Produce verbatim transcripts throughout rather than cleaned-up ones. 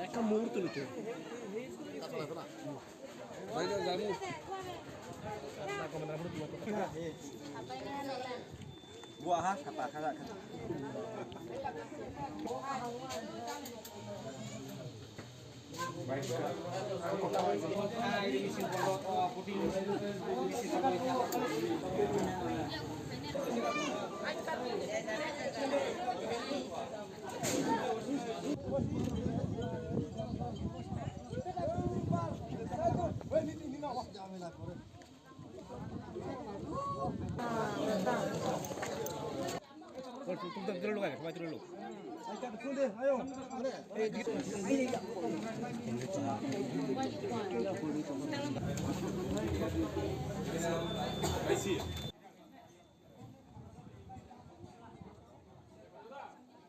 একটা মুহূর্ত নিতে।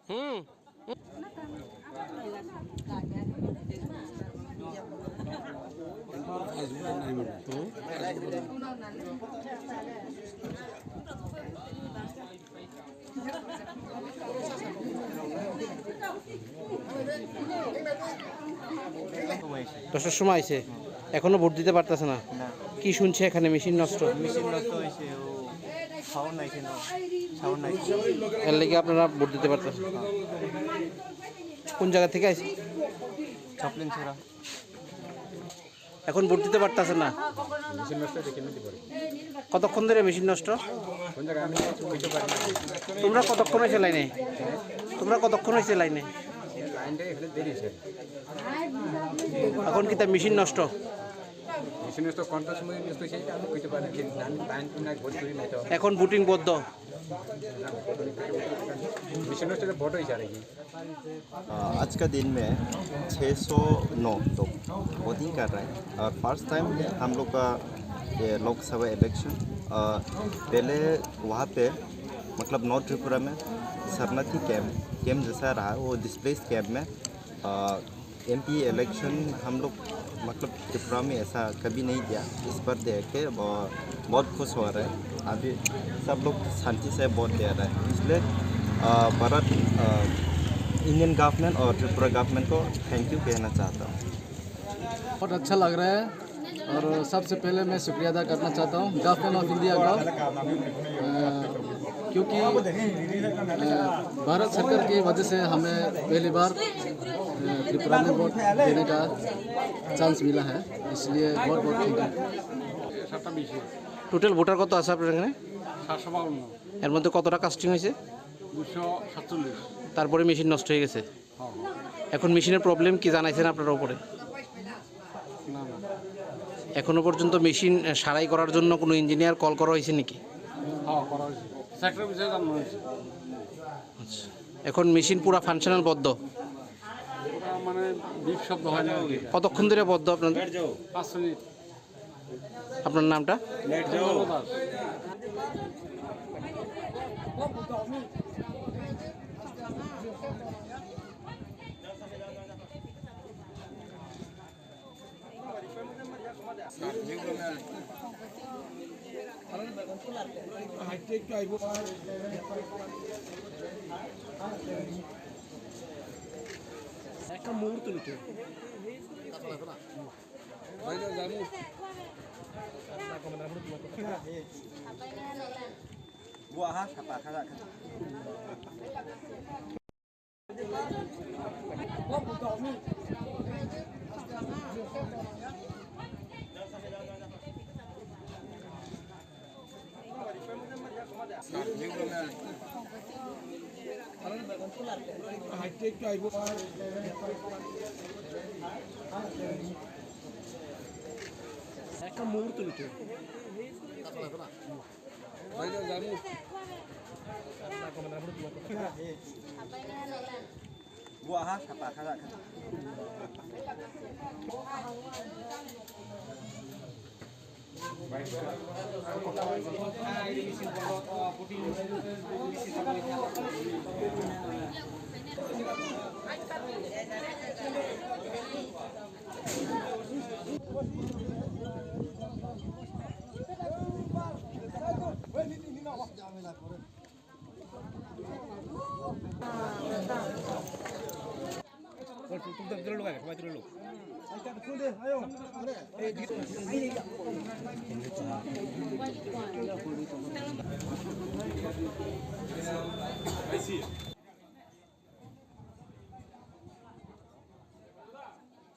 Hmm. দশটার সময় আইছে, এখনো ভোট দিতে পারতেছে না। না। কি শুনছে এখানে মেশিন নষ্ট? মেশিন নষ্ট হয়েছে, ও সাউন্ড নাই কেন? সাউন্ড নাই। এর লেগে আপনারা ভোট দিতে পারতেছেন না। কোন জায়গা থেকে আইছে? চাপলিন ছড়া। এখন ভোট দিতে পারতেছে না। মেশিন নষ্ট দেখে নিতে পারি। কতক্ষণ ধরে মেশিন নষ্ট? কোন জায়গায় আমি কিছু বুঝতে পারি না। তোমরা কতক্ষণ হয়েছে লাইনে? তোমরা কতক্ষণ হয়েছে লাইনে? লাইনটা এখানে দেরি হয়েছে। এখন কি তার মেশিন নষ্ট? মেশিন নষ্ট, কোনটা সময় নষ্ট হয়েছে আমি বুঝতে পারি না। লাইন তো নাই, ভোট করি নাই তো। এখন ভোটিং বন্ধ। মেশিন নষ্ট হলে ভোট হয়েছে আর কি। अ, आज का दिन में छह सौ नौ लोग वोटिंग कर रहा है और फर्स्ट टाइम है हम लोग का ये लोकसभा इलेक्शन। अ, पहले वहाँ पे, मतलब, नॉर्थ त्रिपुरा में शरणार्थी कैंप, कैंप जैसा रहा, वो डिस्प्लेस कैंप में, अ, एमपी इलेक्शन हम लोग, मतलब, त्रिपुरा में ऐसा कभी नहीं दिया। इस बार देख के ब-, बहुत खुश हो रहे हैं। अभी सब लोग शांति से वोट दे रहे हैं, इसलिए, अ, भारत, अ, इंडियन गवर्नमेंट और त्रिपुरा गवर्नमेंट को थैंक यू कहना चाहता हूँ। बहुत अच्छा लग रहा है और सबसे पहले मैं शुक्रिया अदा करना चाहता हूँ गवर्नमेंट ऑफ इंडिया का, अ, क्योंकि, अ, भारत सरकार की वजह से हमें पहली बार, अ, त्रिपुरा में वोट देने का चांस मिला है, इसलिए बहुत बहुत थैंक यू। সাতটা মেশিন। টোটাল ভোটার কত আছে আপনার এখানে? সাতশো বাউন্ন। এর মধ্যে কতটা কাস্টিং হয়েছে? দুশো সাতচল্লিশ। তারপরে মেশিন নষ্ট হয়ে গেছে। হ্যাঁ, হ্যাঁ। এখন মেশিনের প্রবলেম কি জানাইছেন আপনারা উপরে? না, না। এখনো পর্যন্ত মেশিন, আহ, সারাই করার জন্য কোনো ইঞ্জিনিয়ার কল করা হয়েছে নাকি? হ্যাঁ, করা হয়েছে। সেক্টর বিষয়ে জানানো হয়েছে। আচ্ছা। এখন মেশিন পুরা ফাংশনাল বন্ধ? ওটা মানে বিপ শব্দ হয় না আর কি। কতক্ষণ ধরে বন্ধ আপনাদের? পাঁচ মিনিট। আপনার নামটা? একটা মুহূর্ত নিতে। একটা মুহূর্ত নিতে।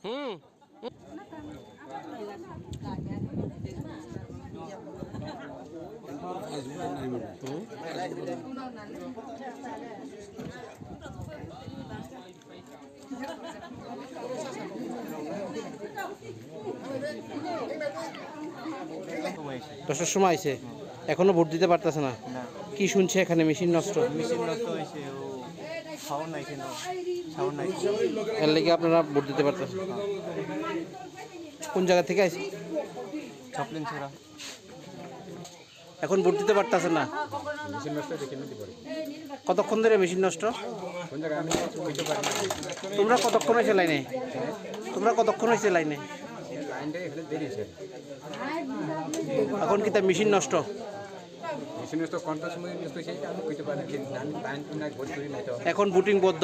Hmm. দশটার সময় আইছে, এখনো ভোট দিতে পারতেছে না। না। কি শুনছে এখানে মেশিন নষ্ট? মেশিন নষ্ট হয়েছে, ও সাউন্ড আইছে না, সাউন্ড আইছে। এর লাগি আপনারা ভোট দিতে পারতেছেন না। কোন জায়গা থেকে আইছে? চাপলিন ছড়া। এখন ভোট দিতে পারতেছেন না। মেশিন নষ্ট দেখে নিতে পারি। কতক্ষণ ধরে মেশিন নষ্ট? কোন জায়গায় আমি কিছু বুঝতে পারি না। তোমরা কতক্ষণ হয়েছে লাইনে? তোমরা কতক্ষণ হয়েছে লাইনে? লাইনটা এখানে দেরি হয়েছে। এখন কি তার মেশিন নষ্ট? মেশিন নষ্ট, কোনটার সময় নষ্ট হয়েছে আমি বুঝতে পারি না। লাইন, লাইন তো নাই, ভোট করি নাই তো। এখন ভোটিং বন্ধ।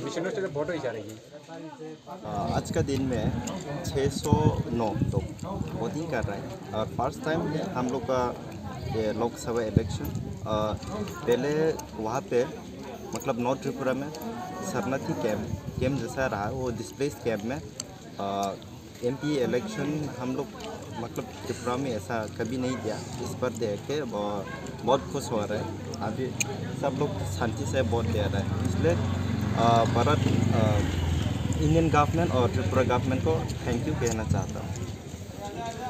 মেশিন নষ্ট তো ভোট হয়েছে আর কি। अ, आज का दिन में छः सौ नौ लोग वोटिंग कर रहा है और फर्स्ट टाइम है हम लोग का ये लोकसभा इलेक्शन। अ, पहले वहाँ पे मतलब नॉर्थ त्रिपुरा में शरणार्थी कैंप, कैंप जैसा रहा, वो डिस्प्लेस कैंप में, अ, एमपी इलेक्शन हम लोग मतलब त्रिपुरा में ऐसा कभी नहीं दिया। इस बार देख के ब-, बहुत खुश हो रहा है। अभी सब लोग शांति से वोट दे रहे हैं, इसलिए, अ, भारत, अ, इंडियन गवर्नमेंट और त्रिपुरा गवर्नमेंट को थैंक यू कहना चाहता हूँ।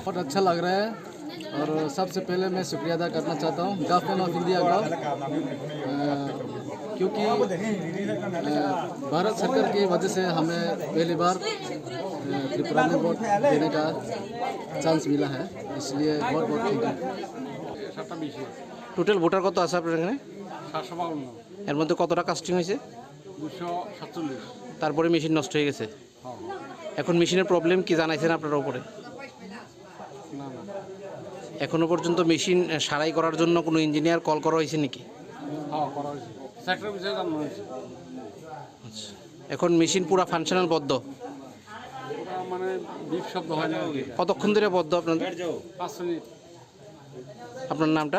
बहुत अच्छा लग रहा है और सबसे पहले मैं शुक्रिया अदा करना चाहता हूँ गवर्नमेंट ऑफ इंडिया का, अ, क्योंकि, अ, भारत सरकार की वजह से हमें पहली बार, अ, त्रिपुरा में वोट देने का चांस मिला है, इसलिए बहुत बहुत थैंक यू। সাতটা বিশে। টোটাল ভোটার কত আছে আপনার এখানে? সাতশো বাউন্ন। এর মধ্যে কতটা কাস্টিং হয়েছে? দুশো সাতচল্লিশ। তারপরে মেশিন নষ্ট হয়ে গেছে। হ্যাঁ, হ্যাঁ। এখন মেশিনের প্রবলেম কি জানাইছেন আপনারা উপরে? না, না। এখনো পর্যন্ত মেশিন, আহ, সারাই করার জন্য কোনো ইঞ্জিনিয়ার কল করা হয়েছে নাকি? হ্যাঁ, করা হয়েছে। সেক্টর বিষয়ে জানানো হয়েছে। আচ্ছা, এখন মেশিন পুরা ফাংশনাল বন্ধ? পুরা মানে বিপ শব্দ হয় না আর কি। কতক্ষণ ধরে বন্ধ আপনাদের? পাঁচ মিনিট। আপনার নামটা?